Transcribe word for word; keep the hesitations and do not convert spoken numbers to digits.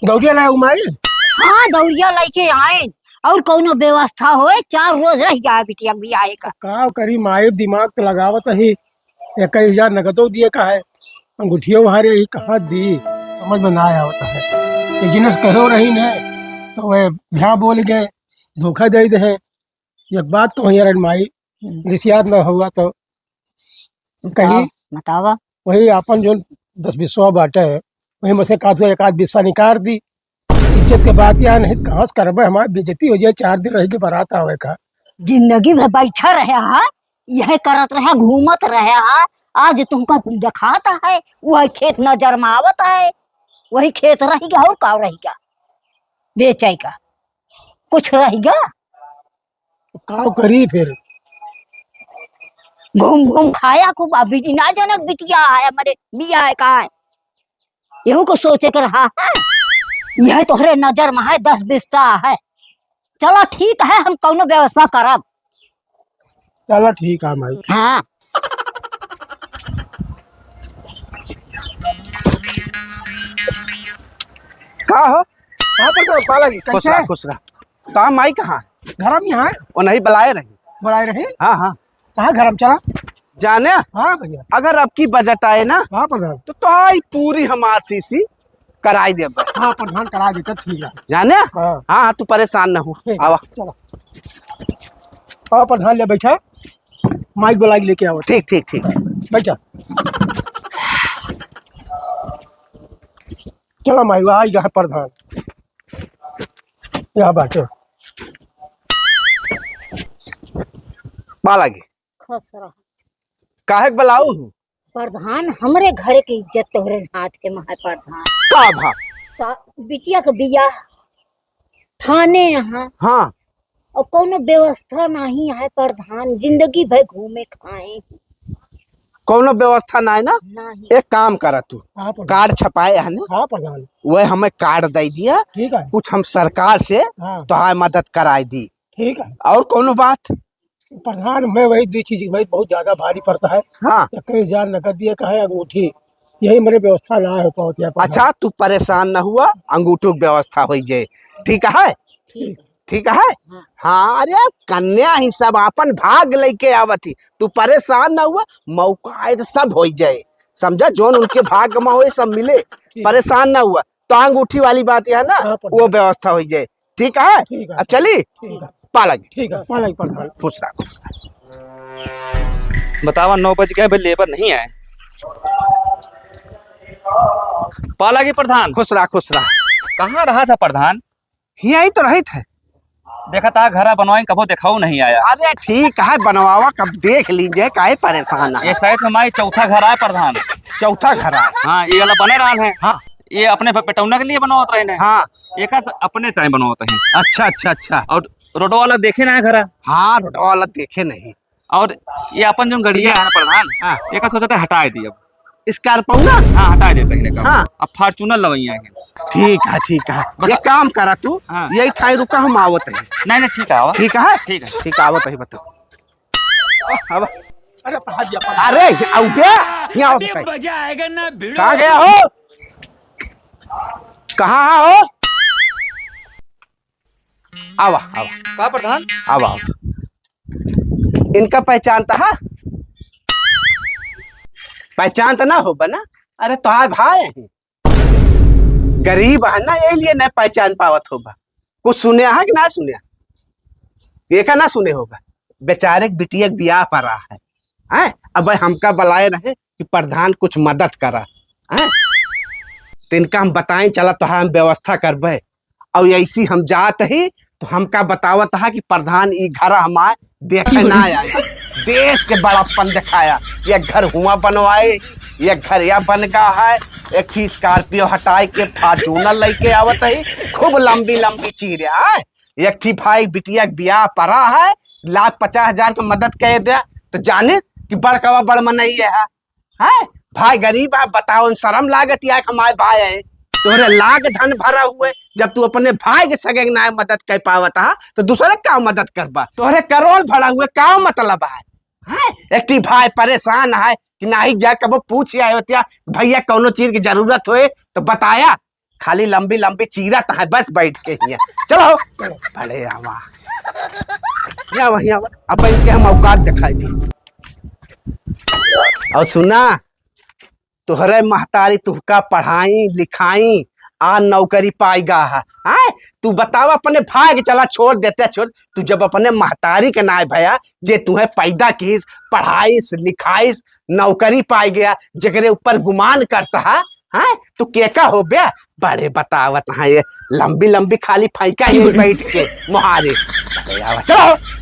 दौड़िया लाए हो माई? हाँ, दौड़िया लइके आएन। और कौनो व्यवस्था होए, चार रोज रहि जाए बिटिया के बियाहे का। का करी माई, दिमाग तो लगावत ही। इक्कीस हजार नगदो दिए का है, अंगूठियो हारे ही कहाँ दी, समझ में ना आवत है। एक जिनस कहो रही ने, तो वह यहाँ बोल गए, धोखा दे दे हैं। एक बात कहो यार माई, हम्म। रिसियात में हुआ तो कहीं बतावा, बतावा। वही आपन जो दस बिस्वा बाटे, वही में से काथो एक आध बिस्सा निकाल दी। इज्जत के बात यहाँ नहीं, कहाँ से करबे, हमार बेइज्जती हो जाए, चार दिन रह के बारात आवे का। जिंदगी भर बैठा रहे हा, यह करत रहे, घूमत रहे हा, आज तुमका देखाता है, वह खेत नजर में आवत है, वही खेत रह गया और का रह गया, बेचे का कुछ रह गया? का करी फिर? घूम घूम खाया खूब, अभी ना जनक बिटिया है, हमारे बिया है का है? यहू को सोचे के रहा है। यह तोहरे नजर में है, दस बिस्सा है। चलो ठीक है, हम कौनो व्यवस्था करब। चलो ठीक है माई। हाँ। का हो? कहाँ पर तो पाला जी? खुश कैसे रहा, है? खुश रहा। कहाँ माई कहाँ? घर में यहाँ है। वो नहीं बुलाए रही। बुलाए रही? हाँ, हाँ। कहाँ घर में चला? जाने? हाँ भैया। अगर अब की बजट आए ना, हाँ प्रधान। तो तोहाई पूरी हमार सीसी कराई देबे। हाँ प्रधान, करा देते, ठीक है। जाने? हाँ। हाँ, हाँ, तू परेशान ना हो। ठीक है, आवा। चलो। हाँ प्रधान, ले बैठा। माइक बुला के लेके आओ। ठीक, ठीक, ठीक। बैठा। चलो माई, आई गए प्रधान। या बाटे। पाला जी। खुश रहो। काहे के बुलाऊ हूँ? प्रधान, हमरे घर के इज्जत तोहरे हाथ के में है प्रधान। का भा? सा-, बिटिया के बियाह ठाने यहाँ। हाँ। और कौनो व्यवस्था नहीं है प्रधान, जिंदगी भर घूमे खाए। कौनो व्यवस्था नहीं ना? नहीं। एक काम करा तू, हाँ प्रधान। कार्ड छपाए है ना? हाँ प्रधान। वह हमें कार्ड दे दिया, ठीक है। कुछ हम सरकार से हाँ। तोहार मदद कराई दी। ठीक है। और कौनो बात? प्रधान, मैं वही दी चीज भाई बहुत ज्यादा भारी पड़ता है। हाँ। इक्कीस हजार नकद दिए का है अंगूठी, यही मेरे व्यवस्था ना हो पावत है प्रधान। अच्छा, तू परेशान ना हुआ, अंगूठो के व्यवस्था हो जाए, ठीक है? ठीक। ठीक है? हाँ। हाँ, अरे कन्या ही सब आपन भाग लेके आवत ही, तू परेशान ना हुआ, मौका आए तो सब हो जाए, समझा? जोन उनके भाग में होए सब मिले, ठीक। परेशान ना हुआ। तो अंगूठी वाली बात यह ना, हाँ, प्रधान। वो व्यवस्था हो जाए। ठीक है? ठीक है, अब चली? ठीक है। पाला जी। ठीक है, पाला जी प्रधान। खुश रहा, खुश रहा। बतावा, नौ बज गए, अभी लेबर नहीं आए। पाला जी प्रधान। खुश रहा, खुश रहा। कहाँ रहा था प्रधान? यहीं तो रहित है। देखा था, घरा बनवाए, कबो देखाऊ नहीं आया। अरे ठीक है, बनवावा, कब देख लीजिए, काहे परेशान है? ये शायद हमारी चौथा घर आए प्रधान। चौथा घर आए? हाँ, ये वाला बने रहा है। हाँ। ये अपने प-, पेटौना के लिए बनवावत रहे हैं। हाँ। एक अपने ताई बनवावत हैं। अच्छा, अच्छा, अच्छा। और रोडवा वाला देखे ना है घरा। हाँ, रोडवा वाला देखे नहीं। और ये अपन जो गड़िया है ना प्रधान, हाँ। ये का सोचते हटाए दी अब। स्कॉर्पियो ना? हाँ, हटाए देते हैं इन्हें का। हाँ। अब Fortuner लवैया है। ठीक है, ठीक है। बस। ये काम करा तू, हाँ। यही ठाई रुका, हम आवत हैं। नहीं, नहीं, ठीक है, आवा। ठीक है? ठीक है। ठीक आवत है, बताओ। अब। अरे, पढ़ा दिया, पढ़ा दिया। अरे, आउ बे, यहाँ आओ, अबे, बताइए। मजा आएगा ना, भिड़ो। कहाँ गया हो? कहाँ हो? आवा, आवा। का प्रधान? आवा, आवा। इनका पहचानता है? पहचानता ना होबा ना? अरे, तोहार भाई है। गरीब है ना, यही लिए नहीं पहचान पावत होबा। कुछ सुने है कि ना सुने? ये का ना सुने होबा? बेचारे के बिटिया के बियाह पड़ा है। हैं? अब हमका बुलाए रहे कि प्रधान कुछ मदद करा। हैं? तो इनका हम बताएं, चला तो हम व्यवस्था करबे। और ऐसी हम जात ही तो हमका बतावत हा कि प्रधान ई घर हमार देखे ना आया। देश के बड़प्पन दिखाया। एक घर हुआ बनवाए, एक घर या बन गा है, एक ठी Scorpio हटाए के Fortuner लेके आवत ही, खूब लंबी लंबी चीरे आए। एक ठी भाई बिटिया के बियाह पड़ा है, लाख पचास हजार के मदद कर दे, तो जाने कि बड़कवा बड़ मनई है। हैं? भाई गरीब है, बताओ, शर्म लागत या कि हमारे भाई है। तोहरे लाख धन भरा हुए, जब तू अपने भाई के सगे के नाय मदद कर पावत हा, तो दूसरे का मदद करबा? तोहरे करोड़ भरा हुए, का मतलब है? हैं? एक ठी भाई परेशान है कि नाही जा कबो पूछ आए होतिया, भैया कौनो चीज की जरूरत होए तो बताया। खाली लंबी लंबी चीरत है बस बैठ के हियाँ। चलो हो। बड़े आवा। यहाँ वहीं आवा। अब इनके हम औकात दिखाई दी। और सुना, तोहरे महतारी तुहका पढ़ाई लिखाई आ नौकरी पाइगा है। हैं? तू बतावा, अपने भाग चला, छोड़ देते, छोड़। तू जब अपने महतारी के नाय भया, जे तुहे पैदा कीस, पढ़ाईस लिखाईस, नौकरी पाई गया, जेकरे ऊपर गुमान करता है, हैं? तू के का हो बे? बड़े बतावत हैं ये लंबी लंबी खाली फेंका ये बैठ के मोहारे। बड़े आवा, चलो।